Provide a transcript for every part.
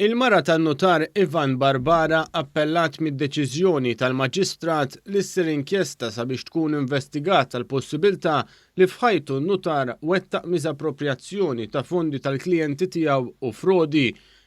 Il-mara tan-nutar Ivan Barbara appellat mid-deċiżjoni tal-Maġistrat li ssir inkjesta sabiex tkun investigata l-possibilità li f'ħajtu n-nutar wettaq miżapproprjazzjoni ta' fondi tal-klijenti tiegħu u frodi.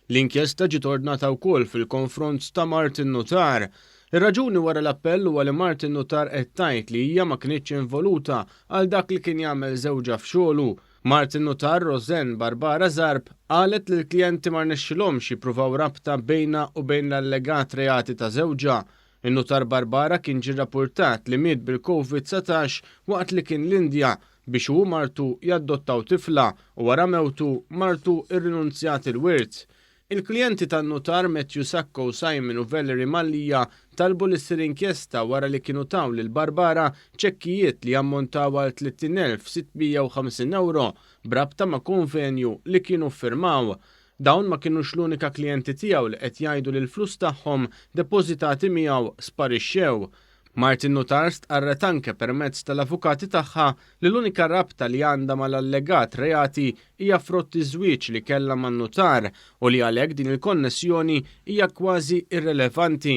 L-inkjesta ġiet ordnata wkoll fil-konfront ta' mart in-nutar. Ir-raġuni wara l-appell huwa li mart in-nutar qed tgħid li hija ma kinitx involuta għal dak li kien jagħmel żewġha f'xogħlu. Mart in-nutar Roseanne Barbara Zarb qalet li l-klijenti ma rnexxilhomx jippruvaw rabta bejnha u bejn l-allegat reati ta' żewġha. In-nutar Barbara kien ġie rrappurtat li miet bil-Covid 19 waqt li kien l-Indja biex hu u martu jaddottaw tifla u wara mewtu, martu rrinunzjat il-wirt. Il-klijenti tan-nutar Matthew Sacco, Simon u Valerie Mallia talbu li ssir inkjesta wara li kienu taw lil Barbara ċekkijiet li jammontaw għal 30,650 ewro b'rabta ma' konvenju li kienu ffirmaw. Dawn ma kinux l-unika klijenti tiegħu li qed jgħidu li l-flus tagħhom depożitati miegħu sparixxew. Mart in-nutar stqarret anke permezz tal-avukati tagħha li l-unika rabta li għandha mal-allegat reati hija frott iż-żwieġ li kellha man-nutar u li għalhekk din il-konnessjoni hija kważi irrelevanti.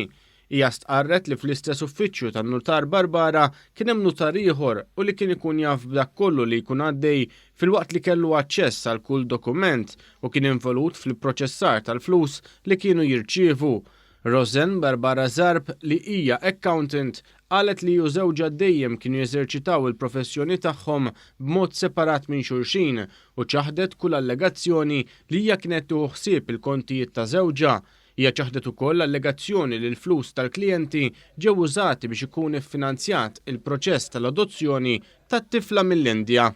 Hija stqarret li fl-istess uffiċċju tan-nutar Barbara kien hemm nutar ieħor u li kien ikun jaf b'dak kollu li jkun għaddej filwaqt li kellu aċċess għal kull dokument u kien involut fl-ipproċessar tal-flus li kienu jirċievu. Roseanne Barbara Zarb, li hija accountant, qalet li hi u żewġha dejjem kienu jeżerċitaw il-professjoni tagħhom b'mod separat minn xulxin u ċaħdet kull allegazzjoni li hija kienet tieħu ħsieb il-kontijiet ta' żewġha. Hija ċaħdet ukoll l-allegazzjoni li l-flus tal-klijenti ġew użati biex ikun iffinanzjat il-proċess tal-adozzjoni tat-tifla mill-Indja.